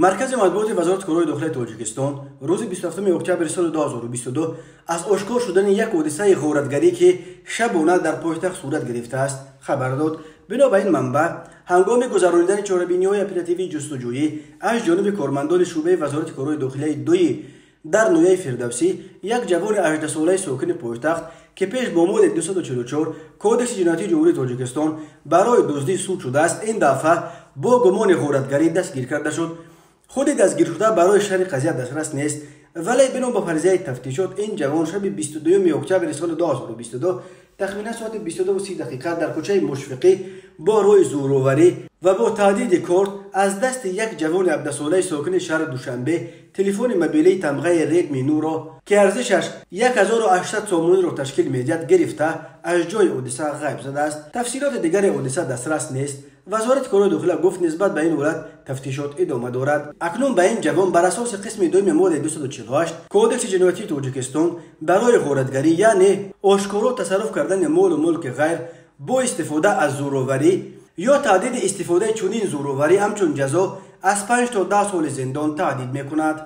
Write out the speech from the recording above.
Маркази матбуоти Вазорати корҳои дохилаи Тоҷикистон рӯзи 27 октябри соли 2022 аз ошкор шудани як ҳодисаи ғоратгарӣ, ки шабона дар пойтахт сурат гирифтааст, хабар дод. Бино ба ин манбаъ, ҳангоми гузаронидани чорабиниҳои оперативии ҷустуҷӯӣ аз ҷониби кормандони шӯъбаи Вазорати корҳои дохилияи дуи дар ноҳияи Фирдавсӣ, як ҷавони 18-солаи сокини пойтахт, ки пеш бо моддаи 244 Кодекси ҷиноятии Ҷумҳурии Тоҷикистон барои дуздӣ суд шудааст, ин дафъа бо гумони ғоратгарӣ дастгир карда шуд. Худи дастгиршуда барои шарҳи қазия дастрас нест, вале бино ба фарзияи тафтишот, ин ҷавон шаби 22 октябри соли 2022 тахминан соати 22:30 дар кӯчаи Мушфиқӣ бо роҳи зӯроварӣ ва бо таҳдиди корт аз дасти як ҷавони 17-солаи сокини шаҳри Душанбе телефони мобилии тамғаи Редми нуро, ки арзишаш 1800 сомониро ташкил медиҳад, гирифта, аз ҷои ҳодиса ғайб задааст. Тафсилоти дигари ҳодиса дастрас нест. Вазорати корҳои дохила гуфт, нисбат ба ин ҳолат тафтишот идома дорад. Акнун ба ин ҷавон бар асоси қисми дуюми моддаи 248 Кодекси ҷиноятии Тоҷикистон барои ғоратгарӣ, яъне ошкоро тасарруф кардани молу мулки ғайр бо истифода аз зӯроварӣ ё таҳдиди истифодаи чунин зӯроварӣ, ҳамчун ҷазо аз 5 то 10 соли зиндон таҳдид мекунад.